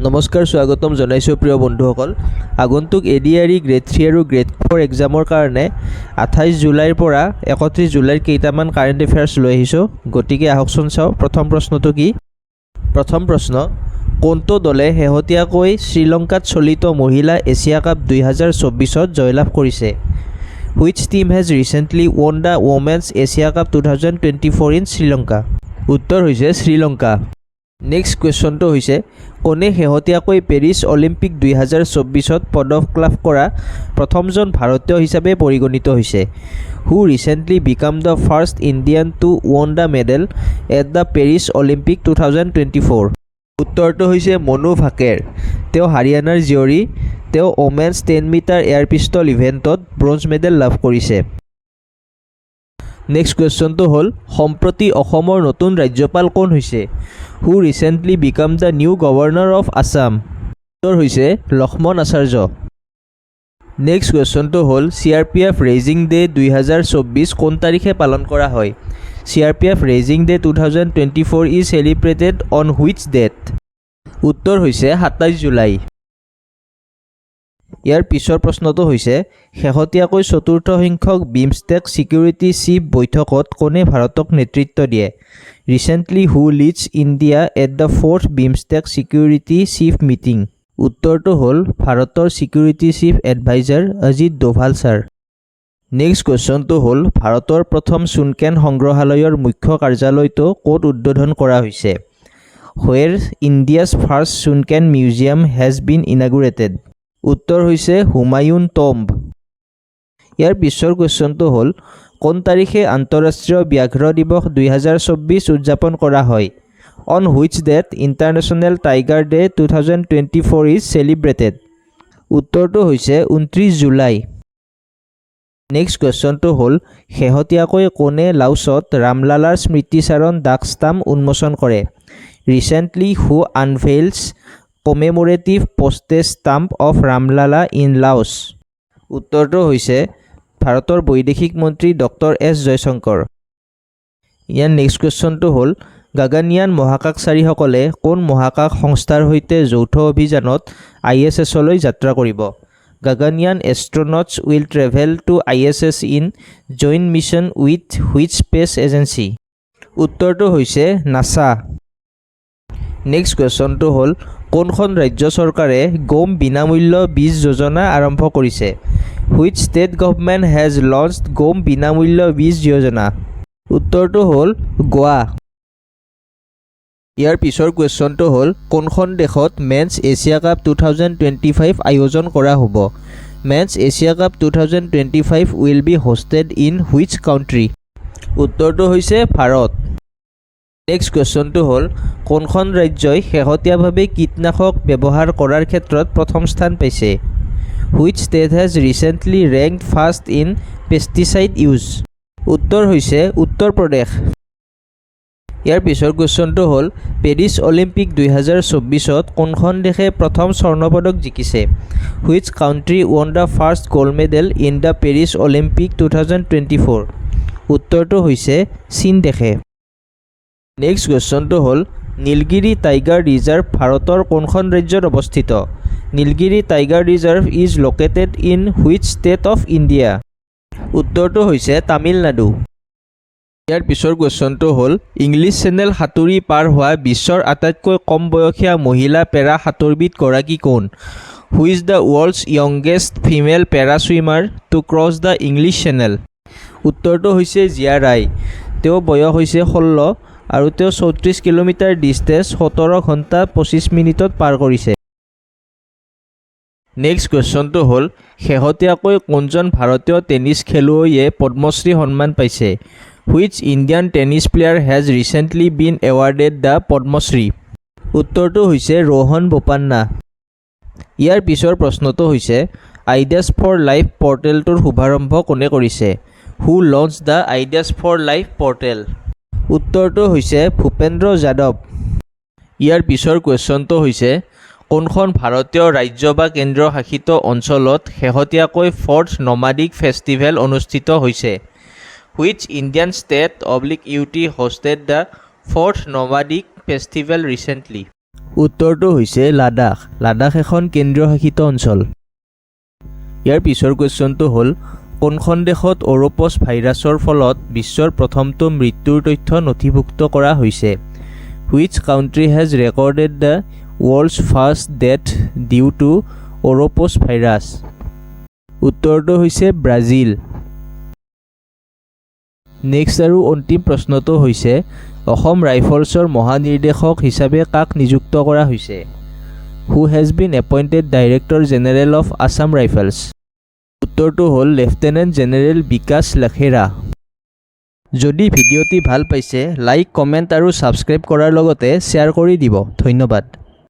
নমস্কাৰ, স্বাগতম জনাইছোঁ প্ৰিয় বন্ধুসকল। আগন্তুক এডিআৰই গ্ৰেড 3 আৰু গ্ৰেড 4 এক্সামৰ কাৰণে 28 জুলাইৰ পৰা 31 জুলাইৰ কেইটামান কাৰেণ্ট এফেয়াৰ্ছ লৈ আহিছোঁ। গতিকে আহকচোন চাওঁ, প্ৰথম প্ৰশ্নটো কি? প্ৰথম প্ৰশ্ন, কোনটো দলে শেহতীয়াকৈ শ্ৰীলংকাত চলিত মহিলা এছিয়া কাপ 2024ত জয়লাভ কৰিছে? Which team has recently won the Women's Asia Cup 2024 in Sri Lanka? উত্তৰ হৈছে শ্ৰীলংকা। নেক্সট কুৱেশ্যনটো হৈছে, কোনে শেহতীয়াকৈ পেৰিছ অলিম্পিক 2024ত পদক লাভ কৰা প্ৰথমজন ভাৰতীয় হিচাপে পৰিগণিত হৈছে? Who recently become the first Indian to won the medal at the Paris Olympic 2024? উত্তৰটো হৈছে মনু ভাকেৰ। তেওঁ হাৰিয়ানাৰ জীয়ৰী। তেওঁ Women's 10 meter air pistol ইভেণ্টত ব্ৰঞ্জ মেডেল লাভ কৰিছে। নেক্সট কুৱেশ্যনটো হ'ল, সম্প্ৰতি অসমৰ নতুন ৰাজ্যপাল কোন হৈছে? Who recently become the new Governor of Assam? উত্তৰ হৈছে লক্ষ্মণ আচাৰ্য। নেক্সট কুৱেশ্যনটো হ'ল, চিআৰপিএফ ৰেইজিং ডে 2024 কোন তাৰিখে পালন কৰা হয়? CRPF Raising Day 2024 is celebrated on which date? উত্তৰ হৈছে 27 জুলাই। ইয়াৰ পিছৰ প্ৰশ্নটো হৈছে, শেহতীয়াকৈ চতুৰ্থ সংখ্যক বিমষ্টেক ছিকিউৰিটি চিফ বৈঠকত কোনে ভাৰতক নেতৃত্ব দিয়ে? Recently, who leads India at the fourth BIMSTEC Security Chief meeting? উত্তৰটো হ'ল ভাৰতৰ security chief adviser Ajit Doval sir. Next কুৱেশ্যনটো হ'ল, ভাৰতৰ প্ৰথম চুনকেন সংগ্ৰহালয়ৰ মুখ্য কাৰ্যালয়টো ক'ত উদ্বোধন কৰা হৈছে? Where India's first Sunken Museum has been inaugurated? উত্তৰ হৈছে হুমায়ুন টম্ব। ইয়াৰ পিছৰ কুৱেশ্যনটো হ'ল, কোন তাৰিখে আন্তঃৰাষ্ট্ৰীয় ব্যাঘ্ৰ দিৱস 2024 উদযাপন কৰা হয়? On which date International Tiger Day 2024 is celebrated? উত্তৰটো হৈছে 29 জুলাই। নেক্সট কুৱেশ্যনটো হ'ল, শেহতীয়াকৈ কোনে লাওছত ৰামলালাৰ স্মৃতিচাৰণ ডাক ষ্টাম্প উন্মোচন কৰে? Recently, who unveils commemorative postage stamp of Ram Lalla in Laos? উত্তৰটো হৈছে ভাৰতৰ বৈদেশিক মন্ত্ৰী ডক্টৰ এছ জয়শংকৰ। ইয়াৰ নেক্সট কুৱেশ্যনটো হ'ল, গগনয়ান মহাকাশচাৰীসকলে কোন মহাকাশ সংস্থাৰ সৈতে যৌথ অভিযানত আইএছএছলৈ যাত্ৰা কৰিব? Gaganyaan astronauts will travel to ISS in joint mission with which space agency? উত্তৰটো হৈছে নাছা। নেক্সট কুৱেশ্যনটো হ'ল, কোনখন ৰাজ্য চৰকাৰে গোম বিনামূল্য বীজ যোজনা আৰম্ভ কৰিছে? Which state government has launched Gom Binamulya Beej Yojana? উত্তৰটো হ'ল গোৱা। ইয়াৰ পিছৰ কুৱেশ্যনটো হ'ল, কোনখন দেশত Men's Asia Cup 2025 আয়োজন কৰা হ'ব? Men's Asia Cup 2025 will be hosted in which country? উত্তৰটো হৈছে ভাৰত। নেক্সট কুৱেশ্যনটো হ'ল, কোনখন ৰাজ্যই শেহতীয়াভাৱে কীটনাশক ব্যৱহাৰ কৰাৰ ক্ষেত্ৰত প্ৰথম স্থান পাইছে? Which state has recently ranked first in pesticide use? উত্তৰ হৈছে উত্তৰ প্ৰদেশ। ইয়াৰ পিছৰ কুৱেশ্যনটো হ'ল, পেৰিছ অলিম্পিক 2024ত কোনখন দেশে প্ৰথম স্বৰ্ণ পদক জিকিছে? Which country won the first gold medal in the Paris Olympic 2024? উত্তৰটো হৈছে চীন দেশে। নেক্সট কুৱেশ্যনটো হ'ল, নীলগিৰি টাইগাৰ ৰিজাৰ্ভ ভাৰতৰ কোনখন ৰাজ্যত অৱস্থিত? Nilgiri Tiger Reserve is located in which state of India? উত্তৰটো হৈছে তামিলনাডু। ইয়াৰ পিছৰ কুৱেশ্যনটো হ'ল, ইংলিছ চেনেল সাঁতুৰি পাৰ হোৱা বিশ্বৰ আটাইতকৈ কম বয়সীয়া মহিলা পেৰা সাঁতোৰবিদগৰাকী কোন? Who is the world's youngest female para swimmer to cross the English Channel? উত্তৰটো হৈছে জিয়া ৰায়। তেওঁ বয়স হৈছে 16 আৰু তেওঁ 34 কিলোমিটাৰ ডিষ্টেঞ্চ 17 ঘণ্টা 25 মিনিটত পাৰ কৰিছে। নেক্সট কুৱেশ্যনটো হ'ল, শেহতীয়াকৈ কোনজন ভাৰতীয় টেনিছ খেলুৱৈয়ে পদ্মশ্ৰী সন্মান পাইছে? Which Indian tennis player has recently been awarded the Padma Shri? উত্তৰটো হৈছে ৰোহন বোপান্না। ইয়াৰ পিছৰ প্ৰশ্নটো হৈছে, আইডিয়াছ ফৰ লাইফ পৰ্টেলটোৰ শুভাৰম্ভ কোনে কৰিছে? Who launch the Ideas for Life portal? উত্তৰটো হৈছে ভূপেন্দ্ৰ যাদৱ। ইয়াৰ পিছৰ কুৱেশ্যনটো হৈছে, কোনখন ভাৰতীয় ৰাজ্য বা কেন্দ্ৰীয় শাসিত অঞ্চলত শেহতীয়াকৈ ফৰ্থ নমাডিক ফেষ্টিভেল অনুষ্ঠিত হৈছে? Which Indian state oblique UT hosted the fourth Nomadic Festival recently? উত্তৰটো হৈছে লাডাখ। লাডাখ এখন কেন্দ্ৰীয় শাসিত অঞ্চল। ইয়াৰ পিছৰ কুৱেশ্যনটো হ'ল, কোনখন দেশত অৰ'পছ ভাইৰাছৰ ফলত বিশ্বৰ প্ৰথমটো মৃত্যুৰ তথ্য নথিভুক্ত কৰা হৈছে? Which country has recorded the world's first death due to Oropouche virus? উত্তৰটো হৈছে ব্ৰাজিল। নেক্সট আৰু অন্তিম প্ৰশ্নটো হৈছে, অসম ৰাইফলছৰ মহানিৰ্দেশক হিচাপে কাক নিযুক্ত কৰা হৈছে? Who has been appointed Director General of Assam Rifles? উত্তৰটো হ'ল লেফটেনেণ্ট জেনেৰেল বিকাশ লখেৰা। যদি ভিডিঅ'টি ভাল পাইছে, লাইক, কমেণ্ট আৰু ছাবস্ক্ৰাইব কৰাৰ লগতে শ্বেয়াৰ কৰি দিব। ধন্যবাদ।